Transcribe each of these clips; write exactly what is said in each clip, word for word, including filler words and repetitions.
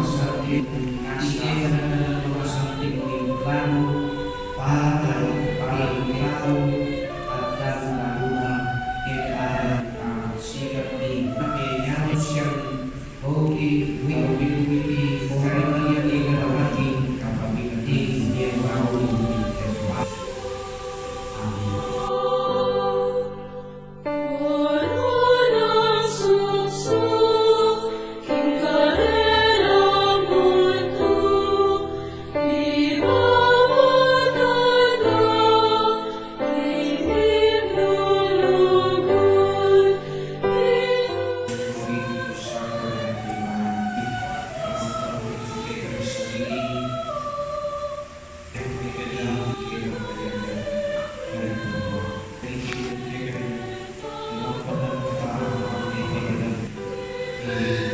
Santing, ike na ng mga santing ning plano, para, para ikaw, at ang lalo na kay Adam, ah, sikat ni, kay Yahweh siyang hoki, wiki, wiki, wiki, o kaya niya ikaw ang ating kapamilya, ikaw ang Amen.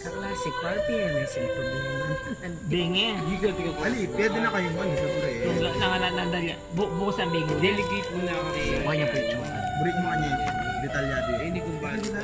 Kaklase ko, R P M S yung problema. Benge. Ali, pwede na kayong ano, siyempre. Kung la-, nangalan na dali. Bu-, bukas ang benge. Delegate mo na kami. Kanya po ito. Break mo kanya, detalyado yun. Eh, hindi kung paano na.